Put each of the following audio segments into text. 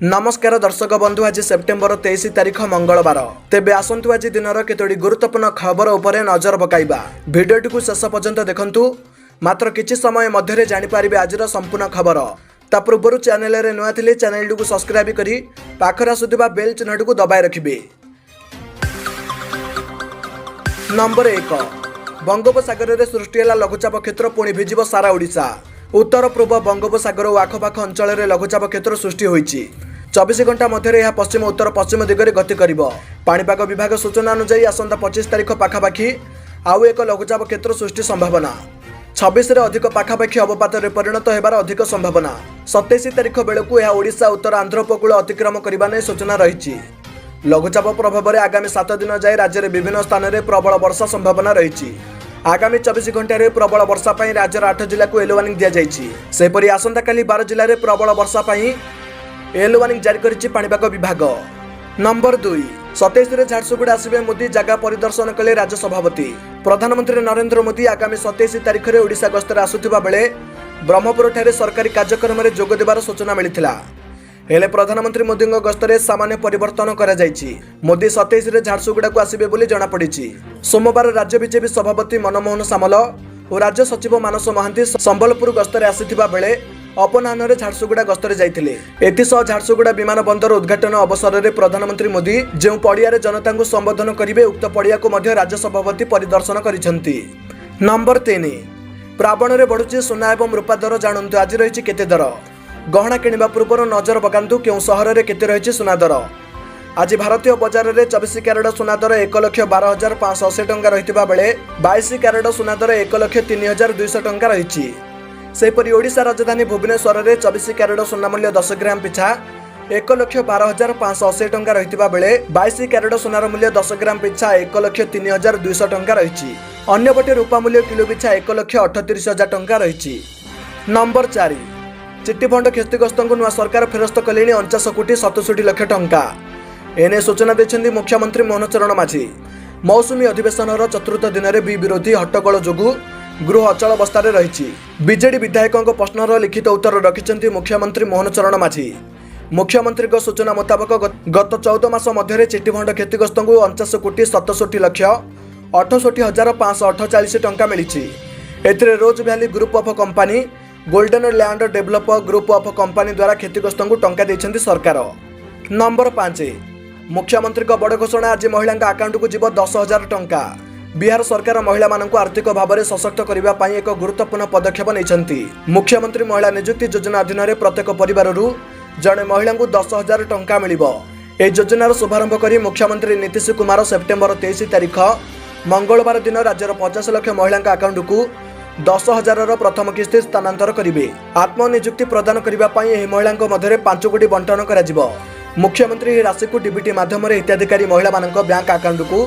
ନମସ୍କାର ଦର୍ଶକ ବନ୍ଧୁ, ଆଜି ସେପ୍ଟେମ୍ବର 23 ତାରିଖ, ମଙ୍ଗଳବାର। ତେବେ ଆସନ୍ତୁ, ଆଜି ଦିନର କେତୋଟି ଗୁରୁତ୍ୱପୂର୍ଣ୍ଣ ଖବର ଉପରେ ନଜର ପକାଇବା। ଭିଡ଼ିଓଟିକୁ ଶେଷ ପର୍ଯ୍ୟନ୍ତ ଦେଖନ୍ତୁ। ମାତ୍ର କିଛି ସମୟ ମଧ୍ୟରେ ଜାଣିପାରିବେ ଆଜିର ସମ୍ପୂର୍ଣ୍ଣ ଖବର। ତା ପୂର୍ବରୁ ଚ୍ୟାନେଲରେ ନୂଆ ଥିଲେ ଚ୍ୟାନେଲଟିକୁ ସବସ୍କ୍ରାଇବ୍ କରି ପାଖରେ ଆସୁଥିବା ବେଲ୍ ଚିହ୍ନଟିକୁ ଦବାଇ ରଖିବେ। ନମ୍ବର 1, ବଙ୍ଗୋପସାଗରରେ ସୃଷ୍ଟି ହେଲା ଲଘୁଚାପ କ୍ଷେତ୍ର, ପୁଣି ଭିଜିବ ସାରା ଓଡ଼ିଶା। ଉତ୍ତର ପୂର୍ବ ବଙ୍ଗୋପସାଗର ଓ ଆଖପାଖ ଅଞ୍ଚଳରେ ଲଘୁଚାପ କ୍ଷେତ୍ର ସୃଷ୍ଟି ହୋଇଛି। 24 ଘଣ୍ଟା ମଧ୍ୟରେ ଏହା ପଶ୍ଚିମ ଉତ୍ତର ପଶ୍ଚିମ ଦିଗରେ ଗତି କରିବ। ପାଣିପାଗ ବିଭାଗ ସୂଚନା ଅନୁଯାୟୀ, ଆସନ୍ତା 25 ତାରିଖ ପାଖାପାଖି ଆଉ ଏକ ଲଘୁଚାପ କ୍ଷେତ୍ର ସୃଷ୍ଟି ସମ୍ଭାବନା। 26ରେ ଅଧିକ ପାଖାପାଖି ଅବପାତରେ ପରିଣତ ହେବାର ଅଧିକ ସମ୍ଭାବନା। 27 ତାରିଖ ବେଳକୁ ଏହା ଓଡ଼ିଶା, ଉତ୍ତର ଆନ୍ଧ୍ର ଉପକୂଳ ଅତିକ୍ରମ କରିବା ନେଇ ସୂଚନା ରହିଛି। ଲଘୁଚାପ ପ୍ରଭାବରେ ଆଗାମୀ 7 ଦିନ ଯାଏ ରାଜ୍ୟରେ ବିଭିନ୍ନ ସ୍ଥାନରେ ପ୍ରବଳ ବର୍ଷା ସମ୍ଭାବନା ରହିଛି। ଆଗାମୀ 24 ଘଣ୍ଟାରେ ପ୍ରବଳ ବର୍ଷା ପାଇଁ ରାଜ୍ୟର ଆଠ ଜିଲ୍ଲାକୁ ୟେଲୋ ୱାର୍ଣ୍ଣିଂ ଦିଆଯାଇଛି। ସେହିପରି ଆସନ୍ତାକାଲି 12 ଜିଲ୍ଲାରେ ପ୍ରବଳ ବର୍ଷା ପାଇଁ ୟେଲୋ ୱାର୍ଣ୍ଣିଂ ଜାରି କରିଛି ପାଣିପାଗ ବିଭାଗ। ନମ୍ବର 2, 27ରେ ଝାରସୁଗୁଡ଼ା ଆସିବେ ମୋଦି, ଜାଗା ପରିଦର୍ଶନ କଲେ ରାଜ୍ୟ ସଭାପତି। ପ୍ରଧାନମନ୍ତ୍ରୀ ନରେନ୍ଦ୍ର ମୋଦି ଆଗାମୀ 27 ତାରିଖରେ ଓଡ଼ିଶା ଗସ୍ତରେ ଆସୁଥିବା ବେଳେ ବ୍ରହ୍ମପୁରଠାରେ ସରକାରୀ କାର୍ଯ୍ୟକ୍ରମରେ ଯୋଗ ଦେବାର ସୂଚନା ମିଳିଥିଲା। ହେଲେ ପ୍ରଧାନମନ୍ତ୍ରୀ ମୋଦିଙ୍କ ଗସ୍ତରେ ସାମାନ୍ୟ ପରିବର୍ତ୍ତନ କରାଯାଇଛି। ମୋଦି 27ରେ ଝାରସୁଗୁଡ଼ାକୁ ଆସିବେ ବୋଲି ଜଣାପଡ଼ିଛି। ସୋମବାର ରାଜ୍ୟ ବିଜେପି ସଭାପତି ମନମୋହନ ସାମଲ ଓ ରାଜ୍ୟ ସଚିବ ମାନସ ମହାନ୍ତି ସମ୍ବଲପୁର ଗସ୍ତରେ ଆସିଥିବା ବେଳେ ଅପରାହ୍ନରେ ଝାରସୁଗୁଡ଼ା ଗସ୍ତରେ ଯାଇଥିଲେ। ଏଥିସହ ଝାରସୁଗୁଡ଼ା ବିମାନ ବନ୍ଦର ଉଦ୍ଘାଟନ ଅବସରରେ ପ୍ରଧାନମନ୍ତ୍ରୀ ମୋଦି ଯେଉଁ ପଡ଼ିଆରେ ଜନତାଙ୍କୁ ସମ୍ବୋଧନ କରିବେ, ଉକ୍ତ ପଡ଼ିଆକୁ ମଧ୍ୟ ରାଜ୍ୟ ସଭାପତି ପରିଦର୍ଶନ କରିଛନ୍ତି। ନମ୍ବର 3, ପ୍ରାବଣରେ ବଢୁଛି ସୁନା ଏବଂ ରୂପା ଦର, ଜାଣନ୍ତୁ ଆଜି ରହିଛି କେତେ ଦର। ଗହଣା କିଣିବା ପୂର୍ବରୁ ନଜର ପକାନ୍ତୁ କେଉଁ ସହରରେ କେତେ ରହିଛି ସୁନା ଦର। ଆଜି ଭାରତୀୟ ବଜାରରେ 24 କ୍ୟାରେଟ ସୁନା ଦର 1,12,580 ଟଙ୍କା ରହିଥିବା ବେଳେ 22 କ୍ୟାରେଟ ସୁନା ଦର 1,03,200 ଟଙ୍କା ରହିଛି। ସେହିପରି ଓଡ଼ିଶା ରାଜଧାନୀ ଭୁବନେଶ୍ୱରରେ 24 କ୍ୟାରେଟ ସୁନା ମୂଲ୍ୟ 10 ଗ୍ରାମ ପିଛା 1,12,580 ଟଙ୍କା ରହିଥିବା ବେଳେ 22 କ୍ୟାରେଟ ସୁନାର ମୂଲ୍ୟ 10 ଗ୍ରାମ ପିଛା 1,03,200 ଟଙ୍କା ରହିଛି। ଅନ୍ୟପଟେ ରୂପା ମୂଲ୍ୟ କିଲୋ ପିଛା 1,38,000 ଟଙ୍କା ରହିଛି। ନମ୍ବର 4, ଚିଟ୍ଫଣ୍ଡ କ୍ଷତିଗ୍ରସ୍ତଙ୍କୁ ନୂଆ ସରକାର ଫେରସ୍ତ କଲେଣି 49 କୋଟି 67 ଲକ୍ଷ ଟଙ୍କା। ଏନେଇ ସୂଚନା ଦେଇଛନ୍ତି ମୁଖ୍ୟମନ୍ତ୍ରୀ ମୋହନ ଚରଣ ମାଝୀ। ମୌସୁମୀ ଅଧିବେଶନର ଚତୁର୍ଥ ଦିନରେ ବି ବିରୋଧୀ ହଟ୍ଟଗୋଳ ଯୋଗୁଁ ଗୃହ ଅଚଳାବସ୍ଥାରେ ରହିଛି। ବିଜେଡି ବିଧାୟକଙ୍କ ପ୍ରଶ୍ନର ଲିଖିତ ଉତ୍ତର ରଖିଛନ୍ତି ମୁଖ୍ୟମନ୍ତ୍ରୀ ମୋହନ ଚରଣ ମାଝୀ। ମୁଖ୍ୟମନ୍ତ୍ରୀଙ୍କ ସୂଚନା ମୁତାବକ, ଗତ 14 ମାସ ମଧ୍ୟରେ ଚିଟ୍ଫଣ୍ଡ କ୍ଷତିଗ୍ରସ୍ତଙ୍କୁ 49,67,68,548 ଟଙ୍କା ମିଳିଛି। ଏଥିରେ rose valley group of company, golden land developer group of company ଦ୍ୱାରା କ୍ଷତିଗ୍ରସ୍ତଙ୍କୁ ଟଙ୍କା ଦେଇଛନ୍ତି ସରକାର। ନମ୍ବର 5, ମୁଖ୍ୟମନ୍ତ୍ରୀଙ୍କ ବଡ଼ ଘୋଷଣା, ଆଜି ମହିଳାଙ୍କ ଆକାଉଣ୍ଟକୁ ଯିବ 10,000 ଟଙ୍କା। ବିହାର ସରକାର ମହିଳାମାନଙ୍କୁ ଆର୍ଥିକ ଭାବରେ ସଶକ୍ତ କରିବା ପାଇଁ ଏକ ଗୁରୁତ୍ୱପୂର୍ଣ୍ଣ ପଦକ୍ଷେପ ନେଇଛନ୍ତି। ମୁଖ୍ୟମନ୍ତ୍ରୀ ମହିଳା ନିଯୁକ୍ତି ଯୋଜନା ଅଧୀନରେ ପ୍ରତ୍ୟେକ ପରିବାରରୁ ଜଣେ ମହିଳାଙ୍କୁ 10,000 ଟଙ୍କା ମିଳିବ। ଏହି ଯୋଜନାର ଶୁଭାରମ୍ଭ କରି ମୁଖ୍ୟମନ୍ତ୍ରୀ ନୀତିଶ କୁମାର ସେପ୍ଟେମ୍ବର 23 ତାରିଖ ମଙ୍ଗଳବାର ଦିନ ରାଜ୍ୟର 50 ଲକ୍ଷ ମହିଳାଙ୍କ ଆକାଉଣ୍ଟକୁ 10,000ର ପ୍ରଥମ କିସ୍ତି ସ୍ଥାନାନ୍ତର କରିବେ। ଆତ୍ମନିଯୁକ୍ତି ପ୍ରଦାନ କରିବା ପାଇଁ ଏହି ମହିଳାଙ୍କ ମଧ୍ୟରେ 5 କୋଟି ବଣ୍ଟନ କରାଯିବ। ମୁଖ୍ୟମନ୍ତ୍ରୀ ଏହି ରାଶିକୁ ଡିବିଟି ମାଧ୍ୟମରେ ହିତାଧିକାରୀ ମହିଳାମାନଙ୍କ ବ୍ୟାଙ୍କ ଆକାଉଣ୍ଟକୁ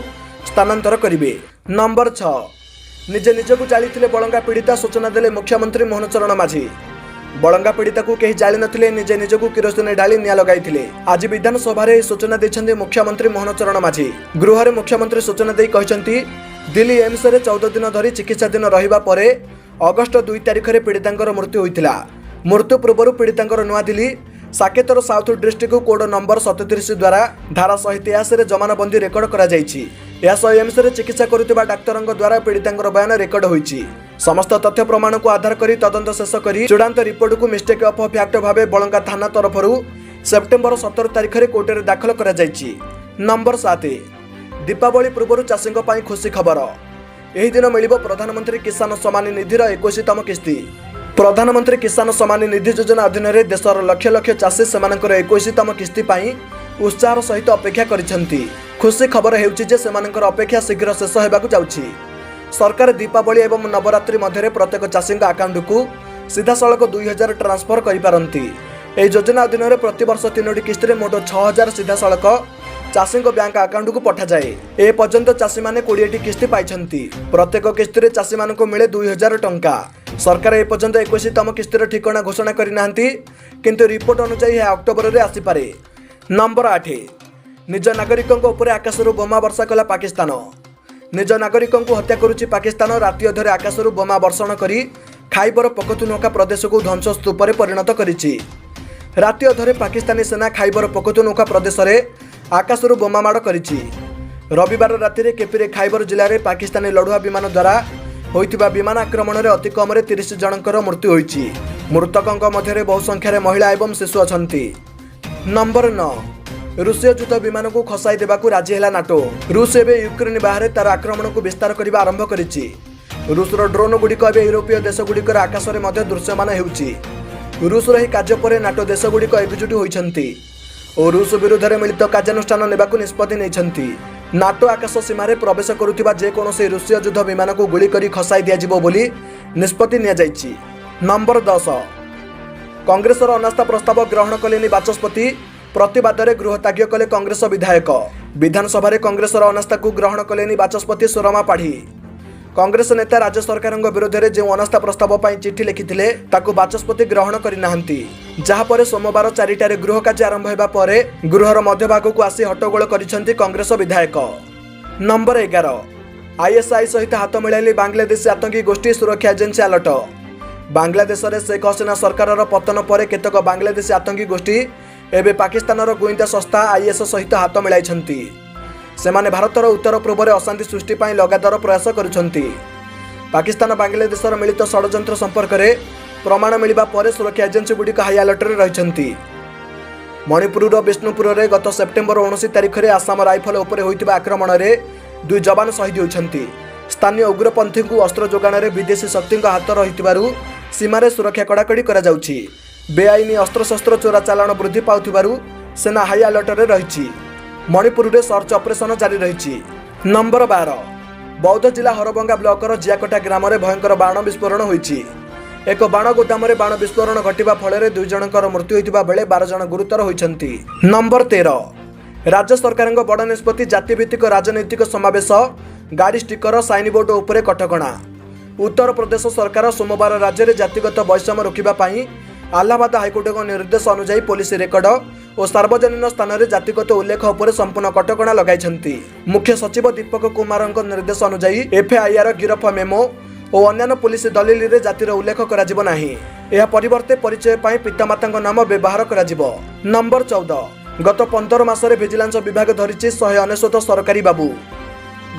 ସ୍ଥାନାନ୍ତର କରିବେ। ନମ୍ବର 6, ନିଜେ ନିଜକୁ ଜାଳିଥିଲେ ବଳଙ୍ଗା ପୀଡ଼ିତା, ସୂଚନା ଦେଲେ ମୁଖ୍ୟମନ୍ତ୍ରୀ ମୋହନ ଚରଣ ମାଝୀ। ବଳଙ୍ଗା ପୀଡ଼ିତାକୁ କେହି ଜାଳିନଥିଲେ, ନିଜେ ନିଜକୁ କିରୋସିନ ଢାଳି ନିଆଁ ଲଗାଇଥିଲେ। ଆଜି ବିଧାନସଭାରେ ଏହି ସୂଚନା ଦେଇଛନ୍ତି ମୁଖ୍ୟମନ୍ତ୍ରୀ ମୋହନ ଚରଣ ମାଝୀ। ଗୃହରେ ମୁଖ୍ୟମନ୍ତ୍ରୀ ସୂଚନା ଦେଇ କହିଛନ୍ତି, ଦିଲ୍ଲୀ ଏମ୍ସରେ 14 ଦିନ ଧରି ଚିକିତ୍ସାଧୀନ ରହିବା ପରେ ଅଗଷ୍ଟ 2 ତାରିଖରେ ପୀଡ଼ିତାଙ୍କର ମୃତ୍ୟୁ ହୋଇଥିଲା। ମୃତ୍ୟୁ ପୂର୍ବରୁ ପୀଡ଼ିତାଙ୍କର ନୂଆଦିଲ୍ଲୀ ସାକେତର ସାଉଥ ଡିଷ୍ଟ୍ରିକ୍ଟ କୋର୍ଟ ନମ୍ବର 37 ଦ୍ୱାରା ଧାରା 183ରେ ଜମାନବନ୍ଦୀ ରେକର୍ଡ କରାଯାଇଛି। ଏହା ସହ ଏମ୍ସରେ ଚିକିତ୍ସା କରୁଥିବା ଡାକ୍ତରଙ୍କ ଦ୍ୱାରା ପୀଡ଼ିତାଙ୍କର ବୟାନ ରେକର୍ଡ ହୋଇଛି। ସମସ୍ତ ତଥ୍ୟ ପ୍ରମାଣକୁ ଆଧାର କରି ତଦନ୍ତ ଶେଷ କରି ଚୂଡ଼ାନ୍ତ ରିପୋର୍ଟକୁ ମିଷ୍ଟେକ୍ ଅଫ୍ ଫ୍ୟାକ୍ଟ ଭାବେ ବଳଙ୍ଗା ଥାନା ତରଫରୁ ସେପ୍ଟେମ୍ବର 17 ତାରିଖରେ କୋର୍ଟରେ ଦାଖଲ କରାଯାଇଛି। ନମ୍ବର 7, ଦୀପାବଳି ପୂର୍ବରୁ ଚାଷୀଙ୍କ ପାଇଁ ଖୁସି ଖବର। ଏହି ଦିନ ମିଳିବ ପ୍ରଧାନମନ୍ତ୍ରୀ କିଷାନ ସମ୍ମାନ ନିଧିର 21ତମ କିସ୍ତି। ପ୍ରଧାନମନ୍ତ୍ରୀ କିଷାନ ସମ୍ମାନ ନିଧି ଯୋଜନା ଅଧୀନରେ ଦେଶର ଲକ୍ଷ ଲକ୍ଷ ଚାଷୀ ସେମାନଙ୍କର 21ତମ କିସ୍ତି ପାଇଁ ଉତ୍ସାହର ସହିତ ଅପେକ୍ଷା କରିଛନ୍ତି। ଖୁସି ଖବର ହେଉଛି ଯେ ସେମାନଙ୍କର ଅପେକ୍ଷା ଶୀଘ୍ର ଶେଷ ହେବାକୁ ଯାଉଛି। ସରକାର ଦୀପାବଳି ଏବଂ ନବରାତ୍ରି ମଧ୍ୟରେ ପ୍ରତ୍ୟେକ ଚାଷୀଙ୍କ ଆକାଉଣ୍ଟକୁ ସିଧାସଳଖ 2000 ଟ୍ରାନ୍ସଫର କରିପାରନ୍ତି। ଏହି ଯୋଜନା ଅଧୀନରେ ପ୍ରତିବର୍ଷ ତିନୋଟି କିସ୍ତିରେ ମୋଟ 6000 ସିଧାସଳଖ ଚାଷୀଙ୍କ ବ୍ୟାଙ୍କ ଆକାଉଣ୍ଟକୁ ପଠାଯାଏ। ଏ ପର୍ଯ୍ୟନ୍ତ ଚାଷୀମାନେ 20ଟି କିସ୍ତି ପାଇଛନ୍ତି। ପ୍ରତ୍ୟେକ କିସ୍ତିରେ ଚାଷୀମାନଙ୍କୁ ମିଳେ 2000 ଟଙ୍କା। ସରକାର ଏପର୍ଯ୍ୟନ୍ତ 21ତମ କିସ୍ତିର ଠିକଣା ଘୋଷଣା କରିନାହାନ୍ତି, କିନ୍ତୁ ରିପୋର୍ଟ ଅନୁଯାୟୀ ଏହା ଅକ୍ଟୋବରରେ ଆସିପାରେ। ନମ୍ବର 8, ନିଜ ନାଗରିକଙ୍କ ଉପରେ ଆକାଶରୁ ବୋମା ବର୍ଷା କଲା ପାକିସ୍ତାନ। ନିଜ ନାଗରିକଙ୍କୁ ହତ୍ୟା କରୁଛି ପାକିସ୍ତାନ। ରାତି ଅଧରେ ଆକାଶରୁ ବୋମା ବର୍ଷଣ କରି ଖାଇବର ପଖତୁନଖା ପ୍ରଦେଶକୁ ଧ୍ୱଂସସ୍ତୂପରେ ପରିଣତ କରିଛି। ରାତି ଅଧରେ ପାକିସ୍ତାନୀ ସେନା ଖାଇବର ପଖତୁନଖା ପ୍ରଦେଶରେ ଆକାଶରୁ ବୋମାମାଡ଼ କରିଛି। ରବିବାର ରାତିରେ କେପିରେ ଖାଇବର ଜିଲ୍ଲାରେ ପାକିସ୍ତାନୀ ଲଢୁଆ ବିମାନ ଦ୍ୱାରା ହୋଇଥିବା ବିମାନ ଆକ୍ରମଣରେ ଅତି କମରେ 30 ଜଣଙ୍କର ମୃତ୍ୟୁ ହୋଇଛି। ମୃତକଙ୍କ ମଧ୍ୟରେ ବହୁ ସଂଖ୍ୟାରେ ମହିଳା ଏବଂ ଶିଶୁ ଅଛନ୍ତି। ନମ୍ବର 9, ରୁଷୀୟ ଯୁଦ୍ଧ ବିମାନକୁ ଖସାଇ ଦେବାକୁ ରାଜି ହେଲା ନାଟୋ। ରୁଷ ଏବେ ୟୁକ୍ରେନ ବାହାରେ ତାର ଆକ୍ରମଣକୁ ବିସ୍ତାର କରିବା ଆରମ୍ଭ କରିଛି। ରୁଷର ଡ୍ରୋନ୍ ଗୁଡ଼ିକ ଏବେ ୟୁରୋପୀୟ ଦେଶଗୁଡ଼ିକର ଆକାଶରେ ମଧ୍ୟ ଦୃଶ୍ୟମାନ ହେଉଛି। ରୁଷର ଏହି କାର୍ଯ୍ୟ ପରେ ନାଟୋ ଦେଶଗୁଡ଼ିକ ଏକଜୁଟ ହୋଇଛନ୍ତି ଓ ରୁଷ ବିରୁଦ୍ଧରେ ମିଳିତ କାର୍ଯ୍ୟାନୁଷ୍ଠାନ ନେବାକୁ ନିଷ୍ପତ୍ତି ନେଇଛନ୍ତି। ନାଟୋ ଆକାଶ ସୀମାରେ ପ୍ରବେଶ କରୁଥିବା ଯେକୌଣସି ରୁଷୀୟ ଯୁଦ୍ଧ ବିମାନକୁ ଗୁଳି କରି ଖସାଇ ଦିଆଯିବ ବୋଲି ନିଷ୍ପତ୍ତି ନିଆଯାଇଛି। ନମ୍ବର 10, କଂଗ୍ରେସର ଅନାସ୍ଥା ପ୍ରସ୍ତାବ ଗ୍ରହଣ କଲେନି ବାଚସ୍ପତି। ପ୍ରତିବାଦରେ ଗୃହତ୍ୟାଗ କଲେ କଂଗ୍ରେସ ବିଧାୟକ। ବିଧାନସଭାରେ କଂଗ୍ରେସର ଅନାସ୍ଥାକୁ ଗ୍ରହଣ କଲେନି ବାଚସ୍ପତି ସୁରମା ପାଢ଼ୀ। କଂଗ୍ରେସ ନେତା ରାଜ୍ୟ ସରକାରଙ୍କ ବିରୋଧରେ ଯେଉଁ ଅନାସ୍ଥା ପ୍ରସ୍ତାବ ପାଇଁ ଚିଠି ଲେଖିଥିଲେ, ତାକୁ ବାଚସ୍ପତି ଗ୍ରହଣ କରିନାହାନ୍ତି। ଯାହାପରେ ସୋମବାର 4ଟାରେ ଗୃହ କାର୍ଯ୍ୟ ଆରମ୍ଭ ହେବା ପରେ ଗୃହର ମଧ୍ୟଭାଗକୁ ଆସି ହଟ୍ଟଗୋଳ କରିଛନ୍ତି କଂଗ୍ରେସ ବିଧାୟକ। ନମ୍ବର 11, ଆଇଏସ୍ଆଇ ସହିତ ହାତ ମିଳାଇଲେ ବାଂଲାଦେଶୀ ଆତଙ୍କୀ ଗୋଷ୍ଠୀ, ସୁରକ୍ଷା ଏଜେନ୍ସି ଆଲର୍ଟ। ବାଂଲାଦେଶରେ ଶେଖ ହସିନା ସରକାରର ପତନ ପରେ କେତେକ ବାଂଲାଦେଶୀ ଆତଙ୍କୀ ଗୋଷ୍ଠୀ ଏବେ ପାକିସ୍ତାନର ଗୁଇନ୍ଦା ସଂସ୍ଥା is ସହିତ ହାତ ମିଳାଇଛନ୍ତି। ସେମାନେ ଭାରତର ଉତ୍ତର ପୂର୍ବରେ ଅଶାନ୍ତି ସୃଷ୍ଟି ପାଇଁ ଲଗାତାର ପ୍ରୟାସ କରୁଛନ୍ତି। ପାକିସ୍ତାନ ବାଂଲାଦେଶର ମିଳିତ ଷଡ଼ଯନ୍ତ୍ର ସମ୍ପର୍କରେ ପ୍ରମାଣ ମିଳିବା ପରେ ସୁରକ୍ଷା ଏଜେନ୍ସିଗୁଡ଼ିକ ହାଇ ଆଲର୍ଟରେ ରହିଛନ୍ତି। ମଣିପୁରର ବିଷ୍ଣୁପୁରରେ ଗତ ସେପ୍ଟେମ୍ବର 19 ତାରିଖରେ ଆସାମ ରାଇଫଲ ଉପରେ ହୋଇଥିବା ଆକ୍ରମଣରେ ଦୁଇ ଯବାନ ଶହୀଦ ହୋଇଛନ୍ତି। ସ୍ଥାନୀୟ ଉଗ୍ରପନ୍ଥୀଙ୍କୁ ଅସ୍ତ୍ର ଯୋଗାଣରେ ବିଦେଶୀ ଶକ୍ତିଙ୍କ ହାତ ରହିଥିବାରୁ ସୀମାରେ ସୁରକ୍ଷା କଡ଼ାକଡ଼ି କରାଯାଉଛି। ବେଆଇନ ଅସ୍ତ୍ରଶସ୍ତ୍ର ଚୋରା ଚାଲାଣ ବୃଦ୍ଧି ପାଉଥିବାରୁ ସେନା ହାଇ ଆଲର୍ଟରେ ରହିଛି। ମଣିପୁରରେ ସର୍ଚ୍ଚ ଅପରେସନ ଜାରି ରହିଛି। ନମ୍ବର 12, ବୌଦ୍ଧ ଜିଲ୍ଲା ହରଭଙ୍ଗା ବ୍ଲକର ଜିଆକଟା ଗ୍ରାମରେ ଭୟଙ୍କର ବାଣ ବିସ୍ଫୋରଣ ହୋଇଛି। ଏକ ବାଣ ଗୋଦାମରେ ବାଣ ବିସ୍ଫୋରଣ ଘଟିବା ଫଳରେ ଦୁଇ ଜଣଙ୍କର ମୃତ୍ୟୁ ହୋଇଥିବା ବେଳେ 12 ଜଣ ଗୁରୁତର ହୋଇଛନ୍ତି। ନମ୍ବର 13, ରାଜ୍ୟ ସରକାରଙ୍କ ବଡ଼ ନିଷ୍ପତ୍ତି। ଜାତିଭିତ୍ତିକ ରାଜନୈତିକ ସମାବେଶ, ଗାଡ଼ି ଷ୍ଟିକର, ସାଇନବୋର୍ଡ ଉପରେ କଟକଣା। ଉତ୍ତରପ୍ରଦେଶ ସରକାର ସୋମବାର ରାଜ୍ୟରେ ଜାତିଗତ ବୈଷମ୍ୟ ରୋକିବା ପାଇଁ ଆହ୍ଲାବାଦ ହାଇକୋର୍ଟଙ୍କ ନିର୍ଦ୍ଦେଶ ଅନୁଯାୟୀ ପୋଲିସ ରେକର୍ଡ ଓ ସାର୍ବଜନୀନ ସ୍ଥାନରେ ଜାତିଗତ ଉଲ୍ଲେଖ ଉପରେ ସମ୍ପୂର୍ଣ୍ଣ କଟକଣା ଲଗାଇଛନ୍ତି। ମୁଖ୍ୟ ସଚିବ ଦୀପକ କୁମାରଙ୍କ ନିର୍ଦ୍ଦେଶ ଅନୁଯାୟୀ ଏଫଆଇଆର, ଗିରଫ ମେମୋ ଓ ଅନ୍ୟାନ୍ୟ ପୋଲିସ ଦଲିଲରେ ଜାତିର ଉଲ୍ଲେଖ କରାଯିବ ନାହିଁ। ଏହା ପରିବର୍ତ୍ତେ ପରିଚୟ ପାଇଁ ପିତାମାତାଙ୍କ ନାମ ବ୍ୟବହାର କରାଯିବ। ନମ୍ବର 14, ଗତ 15 ମାସରେ ଭିଜିଲାନ୍ସ ବିଭାଗ ଧରିଛି 199 ସରକାରୀ ବାବୁ।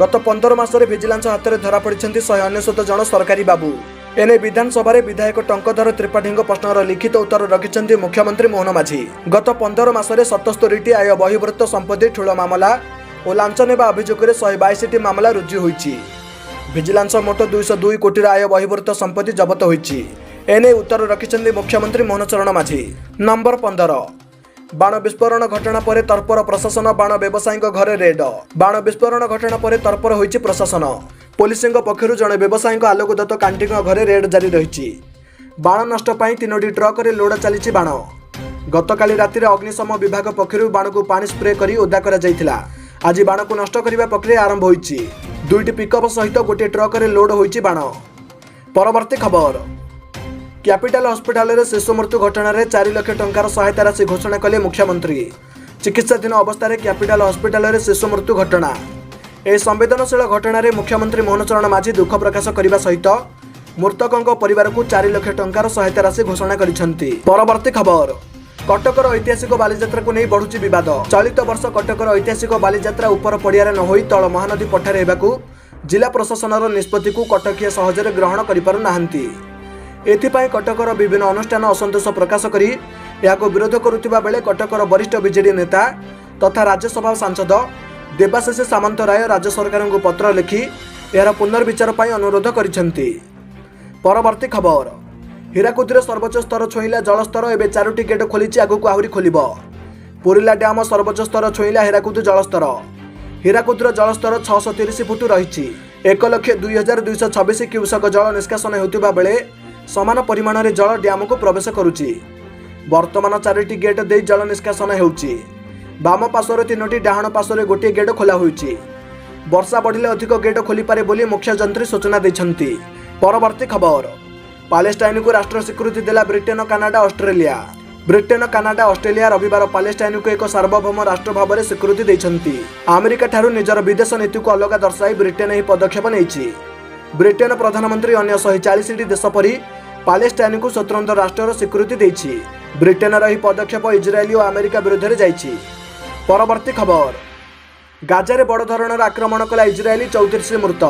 ଗତ 15 ମାସରେ ଭିଜିଲାନ୍ସ ହାତରେ ଧରାପଡ଼ିଛନ୍ତି 199 ଜଣ ସରକାରୀ ବାବୁ। ଏନେଇ ବିଧାନସଭାରେ ବିଧାୟକ ଟଙ୍କଧର ତ୍ରିପାଠୀଙ୍କ ପ୍ରଶ୍ନର ଲିଖିତ ଉତ୍ତର ରଖିଛନ୍ତି ମୁଖ୍ୟମନ୍ତ୍ରୀ ମୋହନ ମାଝୀ। ଗତ 15 ମାସରେ 77ଟି ଆୟ ବହିର୍ଭୂତ ସମ୍ପତ୍ତି ଠୁଳ ମାମଲା ଓ ଲାଞ୍ଚ ନେବା ଅଭିଯୋଗରେ 122ଟି ମାମଲା ରୁଜୁ ହୋଇଛି। ଭିଜିଲାନ୍ସ ମୋଟ 202 କୋଟିର ଆୟ ବହିର୍ଭୂତ ସମ୍ପତ୍ତି ଜବତ ହୋଇଛି। ଏନେଇ ଉତ୍ତର ରଖିଛନ୍ତି ମୁଖ୍ୟମନ୍ତ୍ରୀ ମୋହନ ଚରଣ ମାଝୀ। ନମ୍ବର 15, ବାଣ ବିସ୍ଫୋରଣ ଘଟଣା ପରେ ତତ୍ପର ପ୍ରଶାସନ। ବାଣ ବ୍ୟବସାୟୀଙ୍କ ଘରେ ରେଡ୍। ବାଣ ବିସ୍ଫୋରଣ ଘଟଣା ପରେ ତତ୍ପର ହୋଇଛି ପ୍ରଶାସନ। ପୋଲିସଙ୍କ ପକ୍ଷରୁ ଜଣେ ବ୍ୟବସାୟୀଙ୍କ ଆଲୋକ ଦତ୍ତ କାଣ୍ଟିଙ୍କ ଘରେ ରେଡ୍ ଜାରି ରହିଛି। ବାଣ ନଷ୍ଟ ପାଇଁ ତିନୋଟି ଟ୍ରକରେ ଲୋଡ ଚାଲିଛି ବାଣ। ଗତକାଲି ରାତିରେ ଅଗ୍ନିଶମ ବିଭାଗ ପକ୍ଷରୁ ବାଣକୁ ପାଣି ସ୍ପ୍ରେ କରି ଓଦା କରାଯାଇଥିଲା। ଆଜି ବାଣକୁ ନଷ୍ଟ କରିବା ପ୍ରକ୍ରିୟା ଆରମ୍ଭ ହୋଇଛି। ଦୁଇଟି ପିକଅପ୍ ସହିତ ଗୋଟିଏ ଟ୍ରକରେ ଲୋଡ ହୋଇଛି ବାଣ। ପରବର୍ତ୍ତୀ ଖବର, କ୍ୟାପିଟାଲ ହସ୍ପିଟାଲରେ ଶିଶୁ ମୃତ୍ୟୁ ଘଟଣାରେ 4 ଲକ୍ଷ ଟଙ୍କାର ସହାୟତା ରାଶି ଘୋଷଣା କଲେ ମୁଖ୍ୟମନ୍ତ୍ରୀ। ଚିକିତ୍ସାଧୀନ ଅବସ୍ଥାରେ କ୍ୟାପିଟାଲ ହସ୍ପିଟାଲରେ ଶିଶୁ ମୃତ୍ୟୁ ଘଟଣା। ଏହି ସମ୍ବେଦନଶୀଳ ଘଟଣାରେ ମୁଖ୍ୟମନ୍ତ୍ରୀ ମୋହନ ଚରଣ ମାଝୀ ଦୁଃଖ ପ୍ରକାଶ କରିବା ସହିତ ମୃତକଙ୍କ ପରିବାରକୁ 4 ଲକ୍ଷ ଟଙ୍କାର ସହାୟତା ରାଶି ଘୋଷଣା କରିଛନ୍ତି। ପରବର୍ତ୍ତୀ ଖବର, କଟକର ଐତିହାସିକ ବାଲିଯାତ୍ରାକୁ ନେଇ ବଢୁଛି ବିବାଦ। ଚଳିତ ବର୍ଷ କଟକର ଐତିହାସିକ ବାଲିଯାତ୍ରା ଉପର ପଡ଼ିଆରେ ନ ହୋଇ ତଳ ମହାନଦୀ ପଠାରେ ହେବାକୁ ଜିଲ୍ଲା ପ୍ରଶାସନର ନିଷ୍ପତ୍ତିକୁ କଟକିଆ ସହଜରେ ଗ୍ରହଣ କରିପାରୁନାହାନ୍ତି। ଏଥିପାଇଁ କଟକର ବିଭିନ୍ନ ଅନୁଷ୍ଠାନ ଅସନ୍ତୋଷ ପ୍ରକାଶ କରି ଏହାକୁ ବିରୋଧ କରୁଥିବା ବେଳେ କଟକର ବରିଷ୍ଠ ବିଜେଡି ନେତା ତଥା ରାଜ୍ୟସଭା ସାଂସଦ ଦେବାଶିଷ ସାମନ୍ତରାୟ ରାଜ୍ୟ ସରକାରଙ୍କୁ ପତ୍ର ଲେଖି ଏହାର ପୁନର୍ବିଚାର ପାଇଁ ଅନୁରୋଧ କରିଛନ୍ତି। ପରବର୍ତ୍ତୀ ଖବର, ହୀରାକୁଦରେ ସର୍ବୋଚ୍ଚ ସ୍ତର ଛୁଇଁଲା ଜଳସ୍ତର। ଏବେ ଚାରୋଟି ଗେଟ୍ ଖୋଲିଛି, ଆଗକୁ ଆହୁରି ଖୋଲିବ। ପୁରିଲା ଡ୍ୟାମ ସର୍ବୋଚ୍ଚ ସ୍ତର ଛୁଇଁଲା ହୀରାକୁଦ ଜଳସ୍ତର। ହୀରାକୁଦର ଜଳସ୍ତର 630 ଫୁଟ ରହିଛି। 1,02,226 କ୍ୟୁସେକ ଜଳ ନିଷ୍କାସନ ହେଉଥିବା ବେଳେ ସମାନ ପରିମାଣରେ ଜଳ ଡ୍ୟାମକୁ ପ୍ରବେଶ କରୁଛି। ବର୍ତ୍ତମାନ ଚାରିଟି ଗେଟ୍ ଦେଇ ଜଳ ନିଷ୍କାସନ ହେଉଛି। ବାମ ପାର୍ଶ୍ୱରେ ତିନୋଟି, ଡାହାଣ ପାର୍ଶ୍ୱରେ ଗୋଟିଏ ଗେଟ୍ ଖୋଲା ହୋଇଛି। ବର୍ଷା ବଢ଼ିଲେ ଅଧିକ ଗେଟ୍ ଖୋଲିପାରେ ବୋଲି ମୁଖ୍ୟ ଯନ୍ତ୍ରୀ ସୂଚନା ଦେଇଛନ୍ତି। ପରବର୍ତ୍ତୀ ଖବର, ପାଲେଷ୍ଟାଇନକୁ ରାଷ୍ଟ୍ର ସ୍ୱୀକୃତି ଦେଲା Britain, Canada, Australia. Britain, Canada, Australia ରବିବାର ପାଲେଷ୍ଟାଇନକୁ ଏକ ସାର୍ବଭୌମ ରାଷ୍ଟ୍ର ଭାବରେ ସ୍ୱୀକୃତି ଦେଇଛନ୍ତି। ଆମେରିକା ଠାରୁ ନିଜର ବିଦେଶ ନୀତିକୁ ଅଲଗା ଦର୍ଶାଇ ବ୍ରିଟେନ ଏହି ପଦକ୍ଷେପ ନେଇଛି। ବ୍ରିଟେନ ପ୍ରଧାନମନ୍ତ୍ରୀ ଅନ୍ୟ 140ଟି ଦେଶ ପରି ପାଲେଷ୍ଟାଇନକୁ ସ୍ୱତନ୍ତ୍ର ରାଷ୍ଟ୍ରର ସ୍ୱୀକୃତି ଦେଇଛି। ବ୍ରିଟେନର ଏହି ପଦକ୍ଷେପ ଇଜ୍ରାଏଲ ଓ ଆମେରିକା ବିରୁଦ୍ଧରେ ଯାଇଛି। ପରବର୍ତ୍ତୀ ଖବର, ଗାଜାରେ ବଡ଼ ଧରଣର ଆକ୍ରମଣ କଲା ଇଜ୍ରାଏଲ, 34 ମୃତ।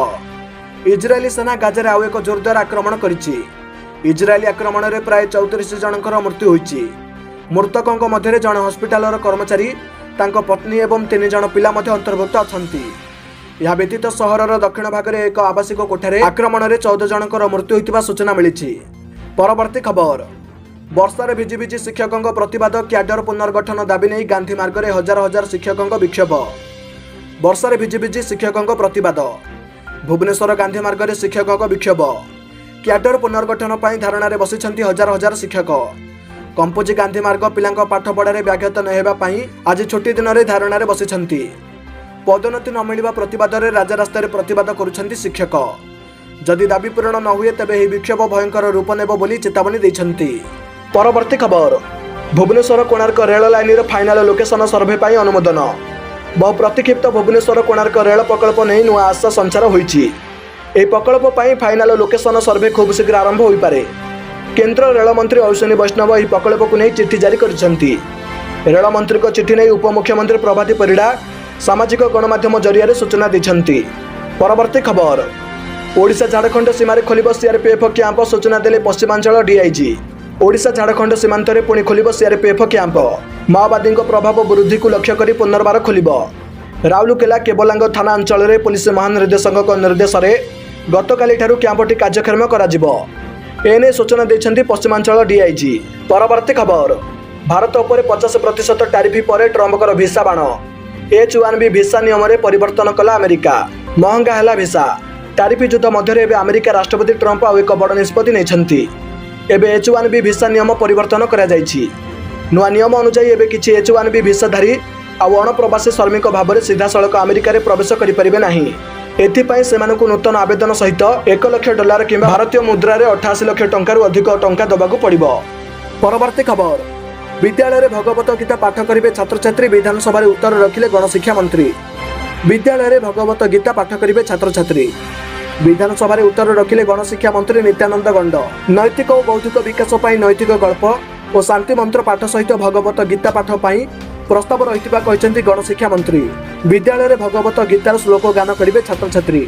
ଇଜ୍ରାଏଲି ସେନା ଗାଜାରେ ଆଉ ଏକ ଜୋରଦାର ଆକ୍ରମଣ କରିଛି। ଇଜ୍ରାଏଲି ଆକ୍ରମଣରେ ପ୍ରାୟ 34 ଜଣଙ୍କର ମୃତ୍ୟୁ ହୋଇଛି। ମୃତକଙ୍କ ମଧ୍ୟରେ ଜଣେ ହସ୍ପିଟାଲର କର୍ମଚାରୀ, ତାଙ୍କ ପତ୍ନୀ ଏବଂ ତିନି ଜଣ ପିଲା ମଧ୍ୟ ଅନ୍ତର୍ଭୁକ୍ତ ଅଛନ୍ତି। ଏହା ବ୍ୟତୀତ ସହରର ଦକ୍ଷିଣ ଭାଗରେ ଏକ ଆବାସିକ କୋଠାରେ ଆକ୍ରମଣରେ 14 ଜଣଙ୍କର ମୃତ୍ୟୁ ହୋଇଥିବା ସୂଚନା ମିଳିଛି। ପରବର୍ତ୍ତୀ ଖବର, ବର୍ଷାରେ ଭିଜି ଭିଜି ଶିକ୍ଷକଙ୍କ ପ୍ରତିବାଦ। କ୍ୟାଡର ପୁନର୍ଗଠନ ଦାବି ନେଇ ଗାନ୍ଧୀ ମାର୍ଗରେ ହଜାର ହଜାର ଶିକ୍ଷକଙ୍କ ବିକ୍ଷୋଭ। ବର୍ଷାରେ ଭିଜି ଭିଜି ଶିକ୍ଷକଙ୍କ ପ୍ରତିବାଦ। ଭୁବନେଶ୍ୱର ଗାନ୍ଧୀ ମାର୍ଗରେ ଶିକ୍ଷକଙ୍କ ବିକ୍ଷୋଭ। କ୍ୟାଡର ପୁନର୍ଗଠନ ପାଇଁ ଧାରଣାରେ ବସିଛନ୍ତି ହଜାର ହଜାର ଶିକ୍ଷକ। କମ୍ପୋଜି ଗାନ୍ଧୀ ମାର୍ଗ ପିଲାଙ୍କ ପାଠପଢ଼ାରେ ବ୍ୟାଘାତ ନ ହେବା ପାଇଁ ଆଜି ଛୁଟି ଦିନରେ ଧାରଣାରେ ବସିଛନ୍ତି। ପଦୋନ୍ନତି ନ ମିଳିବା ପ୍ରତିବାଦରେ ରାଜରାସ୍ତାରେ ପ୍ରତିବାଦ କରୁଛନ୍ତି ଶିକ୍ଷକ। ଯଦି ଦାବି ପୂରଣ ନ ହୁଏ, ତେବେ ଏହି ବିକ୍ଷୋଭ ଭୟଙ୍କର ରୂପ ନେବ ବୋଲି ଚେତାବନୀ ଦେଇଛନ୍ତି। ପରବର୍ତ୍ତୀ ଖବର, ଭୁବନେଶ୍ୱର କୋଣାର୍କ ରେଳ ଲାଇନର ଫାଇନାଲ ଲୋକେସନ ସର୍ଭେ ପାଇଁ ଅନୁମୋଦନ। ବହୁ ପ୍ରତୀକ୍ଷିତ ଭୁବନେଶ୍ୱର କୋଣାର୍କ ରେଳ ପ୍ରକଳ୍ପ ନେଇ ନୂଆ ଆଶା ସଞ୍ଚାର ହୋଇଛି। ଏହି ପ୍ରକଳ୍ପ ପାଇଁ ଫାଇନାଲ ଲୋକେସନ ସର୍ଭେ ଖୁବ୍ ଶୀଘ୍ର ଆରମ୍ଭ ହୋଇପାରେ। କେନ୍ଦ୍ର ରେଳମନ୍ତ୍ରୀ ଅଶ୍ୱିନୀ ବୈଷ୍ଣବ ଏହି ପ୍ରକଳ୍ପକୁ ନେଇ ଚିଠି ଜାରି କରିଛନ୍ତି। ରେଳମନ୍ତ୍ରୀଙ୍କ ଚିଠି ନେଇ ଉପମୁଖ୍ୟମନ୍ତ୍ରୀ ପ୍ରଭାତୀ ପରିଡ଼ା ସାମାଜିକ ଗଣମାଧ୍ୟମ ଜରିଆରେ ସୂଚନା ଦେଇଛନ୍ତି। ପରବର୍ତ୍ତୀ ଖବର, ଓଡ଼ିଶା ଝାଡ଼ଖଣ୍ଡ ସୀମାରେ ଖୋଲିବ ସିଆର୍ପିଏଫ୍ କ୍ୟାମ୍ପ, ସୂଚନା ଦେଲେ ପଶ୍ଚିମାଞ୍ଚଳ ଡିଆଇଜି। ଓଡ଼ିଶା ଝାଡ଼ଖଣ୍ଡ ସୀମାନ୍ତରେ ପୁଣି ଖୋଲିବ ସିଆର୍ପିଏଫ୍ କ୍ୟାମ୍ପ। ମାଓବାଦୀଙ୍କ ପ୍ରଭାବ ବୃଦ୍ଧିକୁ ଲକ୍ଷ୍ୟ କରି ପୁନର୍ବାର ଖୋଲିବ। ରାଉରକେଲା କେବଲାଙ୍ଗ ଥାନା ଅଞ୍ଚଳରେ ପୋଲିସ ମହାନିର୍ଦ୍ଦେଶକଙ୍କ ନିର୍ଦ୍ଦେଶରେ ଗତକାଲିଠାରୁ କ୍ୟାମ୍ପଟି କାର୍ଯ୍ୟକ୍ଷମ କରାଯିବ। ଏନେଇ ସୂଚନା ଦେଇଛନ୍ତି ପଶ୍ଚିମାଞ୍ଚଳ ଡିଆଇଜି। ପରବର୍ତ୍ତୀ ଖବର, ଭାରତ ଉପରେ 50% ଟାରିଫ ପରେ ଟ୍ରମ୍ପଙ୍କର ଭିସା ବାଣ। H-1B visa ନିୟମରେ ପରିବର୍ତ୍ତନ କଲା ଆମେରିକା, ମହଙ୍ଗା ହେଲା ଭିସା। ଟାରିଫ ଯୁଦ୍ଧ ମଧ୍ୟରେ ଏବେ ଆମେରିକା ରାଷ୍ଟ୍ରପତି ଟ୍ରମ୍ପ ଆଉ ଏକ ବଡ଼ ନିଷ୍ପତ୍ତି ନେଇଛନ୍ତି। ଏବେ H-1B visa ନିୟମ ପରିବର୍ତ୍ତନ କରାଯାଇଛି। ନୂଆ ନିୟମ ଅନୁଯାୟୀ ଏବେ କିଛି H-1B ଭିସାଧାରୀ ଆଉ ଅଣପ୍ରବାସୀ ଶ୍ରମିକ ଭାବରେ ସିଧାସଳଖ ଆମେରିକାରେ ପ୍ରବେଶ କରିପାରିବେ ନାହିଁ। ଏଥିପାଇଁ ସେମାନଙ୍କୁ ନୂତନ ଆବେଦନ ସହିତ 1 ଲକ୍ଷ ଡଲାର କିମ୍ବା ଭାରତୀୟ ମୁଦ୍ରାରେ 88 ଲକ୍ଷ ଟଙ୍କାରୁ ଅଧିକ ଟଙ୍କା ଦେବାକୁ ପଡ଼ିବ। ପରବର୍ତ୍ତୀ ଖବର, ବିଦ୍ୟାଳୟରେ ଭଗବତ ଗୀତା ପାଠ କରିବେ ଛାତ୍ରଛାତ୍ରୀ, ବିଧାନସଭାରେ ଉତ୍ତର ରଖିଲେ ଗଣଶିକ୍ଷା ମନ୍ତ୍ରୀ। ବିଦ୍ୟାଳୟରେ ଭଗବତ ଗୀତା ପାଠ କରିବେ ଛାତ୍ରଛାତ୍ରୀ, ବିଧାନସଭାରେ ଉତ୍ତର ରଖିଲେ ଗଣଶିକ୍ଷା ମନ୍ତ୍ରୀ ନିତ୍ୟାନନ୍ଦ ଗଣ୍ଡ। ନୈତିକ ଓ ବୌଦ୍ଧିକ ବିକାଶ ପାଇଁ ନୈତିକ ଗଳ୍ପ ଓ ଶାନ୍ତି ମନ୍ତ୍ର ପାଠ ସହିତ ଭଗବତ ଗୀତା ପାଠ ପାଇଁ ପ୍ରସ୍ତାବ ରହିଥିବା କହିଛନ୍ତି ଗଣଶିକ୍ଷା ମନ୍ତ୍ରୀ। ବିଦ୍ୟାଳୟରେ ଭଗବତ ଗୀତାର ଶ୍ଲୋକ ଗାନ କରିବେ ଛାତ୍ରଛାତ୍ରୀ।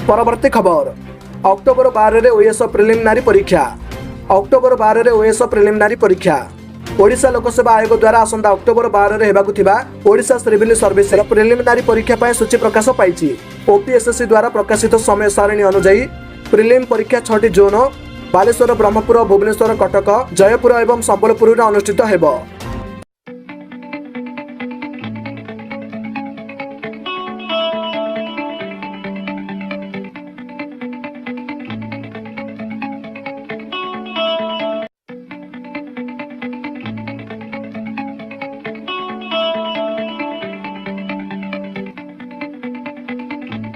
ପରବର୍ତ୍ତୀ ଖବର, ଅକ୍ଟୋବର 12ରେ ଓଏଏସ୍ ପ୍ରିଲିମିନାରୀ ପରୀକ୍ଷା। ଅକ୍ଟୋବର 12ରେ ଓଏଏସ୍ ପ୍ରିଲିମିନାରୀ ପରୀକ୍ଷା। ଓଡ଼ିଶା ଲୋକସେବା ଆୟୋଗ ଦ୍ୱାରା ଆସନ୍ତା ଅକ୍ଟୋବର 12ରେ ହେବାକୁ ଥିବା ଓଡ଼ିଶା ସିଭିଲ ସର୍ଭିସର ପ୍ରିଲିମିନାରୀ ପରୀକ୍ଷା ପାଇଁ ସୂଚୀ ପ୍ରକାଶ ପାଇଛି। ଓପିଏସ୍ଏସ୍ସି ଦ୍ୱାରା ପ୍ରକାଶିତ ସମୟ ସାରଣୀ ଅନୁଯାୟୀ ପ୍ରିଲିମ୍ ପରୀକ୍ଷା ଛଅଟି ଜୋନ୍ ବାଲେଶ୍ୱର, ବ୍ରହ୍ମପୁର, ଭୁବନେଶ୍ୱର, କଟକ, ଜୟପୁର ଏବଂ ସମ୍ବଲପୁରରେ ଅନୁଷ୍ଠିତ ହେବ।